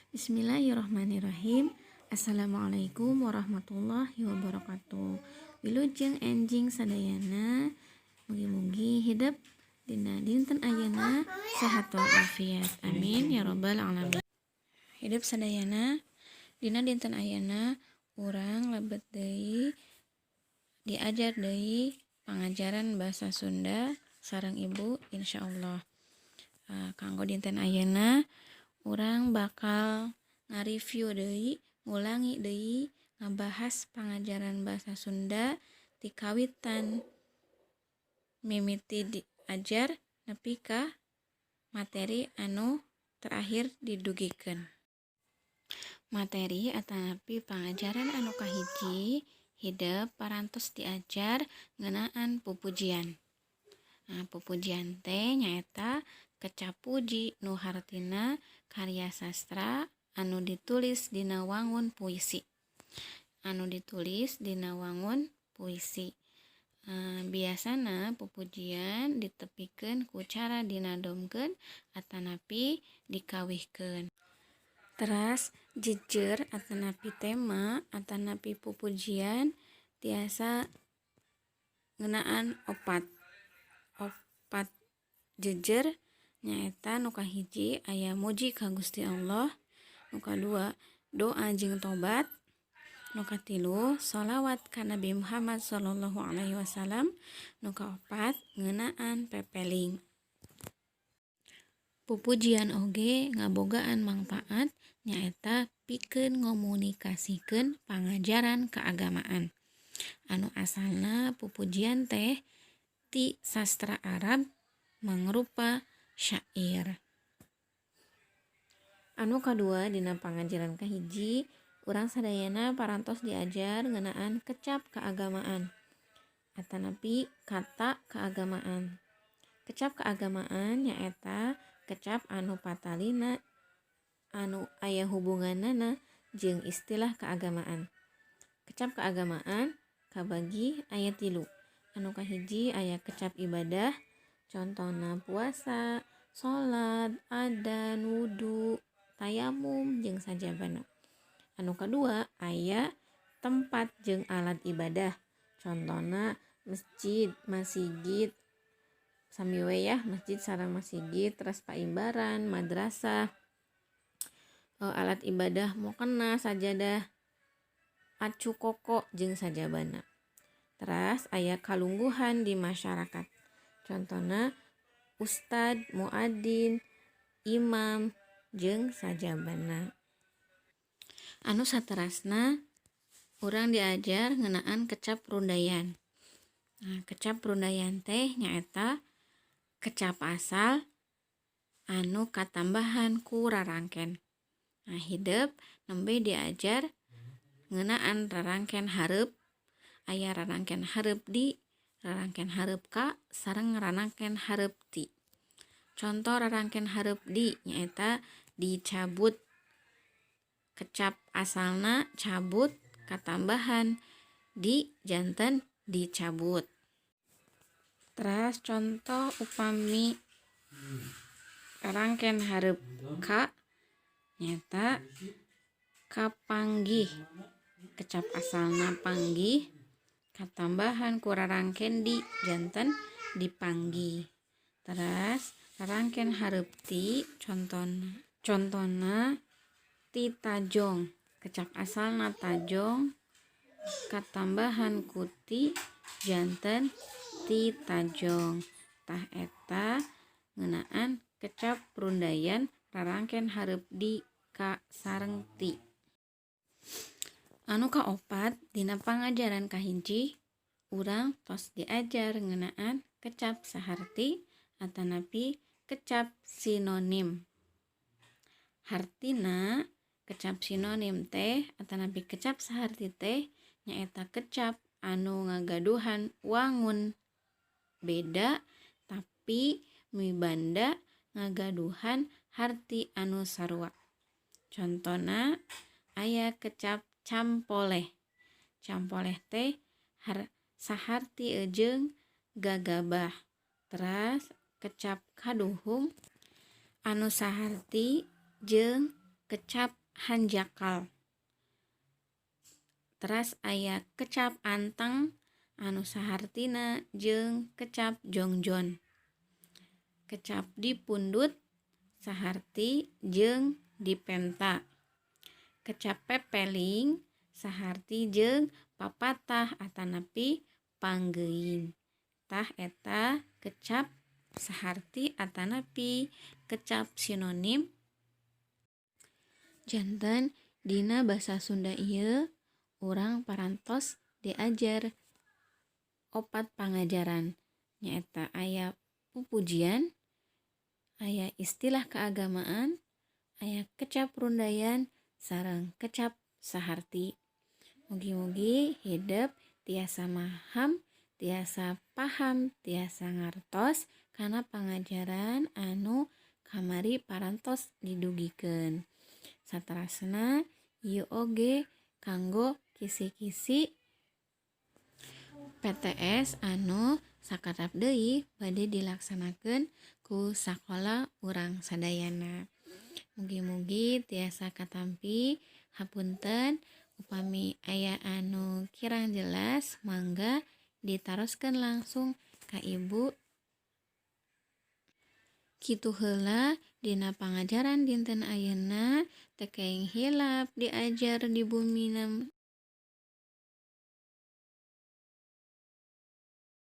Bismillahirrahmanirrahim. Assalamualaikum warahmatullahi wabarakatuh. Wilujeng enjing sadayana. Mugi-mugi hidep dina dinten ayeuna sehat walafiat. Amin ya robbal alamin. Hidep sadayana, dina dinten ayeuna urang lebet deui, diajar deui pangajaran bahasa Sunda sareng Ibu, insyaallah. Kanggo dinten ayeuna urang bakal ngareview deui, ngulangi deui, ngabahas pangajaran bahasa Sunda ti kawitan mimiti diajar nepi ka materi anu terakhir didugikeun. Materi atanapi pangajaran anu kahiji, hidep parantos diajar ngeunaan pupujian. Nah, pupujian teh nyaeta kecap puji nu hartina karya sastra anu ditulis dina wangun puisi. Anu ditulis dina wangun puisi. Biasana pupujian ditepikeun ku cara dinadomkeun atanapi dikawihkeun. Teras jejer atanapi tema atanapi pupujian tiasa ngeunaan opat. Opat jejer nyaeta nu kahiji aya muji ka Gusti Allah, nu kadua doa jeung tobat, nu katilu sholawat ka Nabi Muhammad sallallahu alaihi wasallam, nu kaopat ngeunaan pepeling. Pupujian oge ngabogaan mangpaat, nyaeta pikeun ngomunikasikeun pangajaran keagamaan. Anu asalna pupujian teh ti sastra Arab mangrupa syair. Anu kadua, dina pangajaran kahiji urang sadayana parantos diajar ngeunaan kecap keagamaan atanapi kata keagamaan. Kecap keagamaan nyaeta kecap anu patalina anu aya hubunganana jeung istilah keagamaan. Kecap keagamaan kabagi aya tilu. Anu kahiji aya kecap ibadah, contohna puasa, salat, adan, wudu, tayamum, jeung sajabana. Anu kadua aya tempat jeung alat ibadah, contohna masjid, masigit, sami we ya, masjid sareng masigit, teras paimbaran, madrasah, alat ibadah mukena, sajadah, acu koko, jeung sajabana. Teras aya kalungguhan di masyarakat, contohna ustad, muadzin, imam, jeung sajabana. Anu saterasna urang diajar ngeunaan kecap rundayan. Nah, kecap rundayan teh nyaeta kecap asal anu katambahan ku rarangken. Nah, hidep nembe diajar ngeunaan rarangken hareup. Aya rarangken hareup di, rarangken hareup ka, sareng rarangken hareup ti. Contoh rarangken hareup di nyaeta dicabut. Kecap asalna cabut katambahan di janten dicabut. Teras contoh upami rarangken hareup ka nyaeta kapanggih. Kecap asalna panggih katambahan ku rarangken di janten dipanggih. Teras rarangken hareup ti, contona contona titajong. Kecap asalna tajong katambahan ku ti janten titajong. Tah, eta ngeunaan kecap rundayan rarangken hareup di, ka, sareng ti. Anu kaopat, dina pangajaran kahiji urang tos diajar ngeunaan kecap saharti atanapi kecap sinonim. Hartina kecap sinonim teh atanapi kecap saharti teh nyaeta kecap anu ngagaduhan wangun beda tapi mibanda ngagaduhan harti anu sarua. Contona aya kecap campoleh. Campoleh teh saharti jeung gagabah. Teras kecap kaduhung anu saharti jeung Kecap hanjakal. Teras aya kecap anteng anu sahartina jeung kecap jongjon. Kecap dipundut saharti jeung dipenta. Kecap pepeling saharti jeung papatah atanapi panggeuing. Tah eta kecap saharti atanapi kecap sinonim. Janten dina basa Sunda ieu urang parantos diajar opat pangajaran, nyaeta aya pupujian, aya istilah keagamaan, aya kecap rundayan, sareng kecap saharti. Mugi-mugi hidep tiasa maham, tiasa paham, tiasa ngartos kana pangajaran anu kamari parantos didugikeun. Saterasna ieu oge kanggo kisi-kisi PTS anu sakedap deui bade dilaksanakeun ku sakola urang sadayana. Mugi-mugi tiasa katampi. Hapunten upami aya anu kirang jelas, mangga ditaroskeun langsung ka ibu. Kitu heula dina pangajaran dinten ayeuna. Teu kenging hilap diajar di bumi.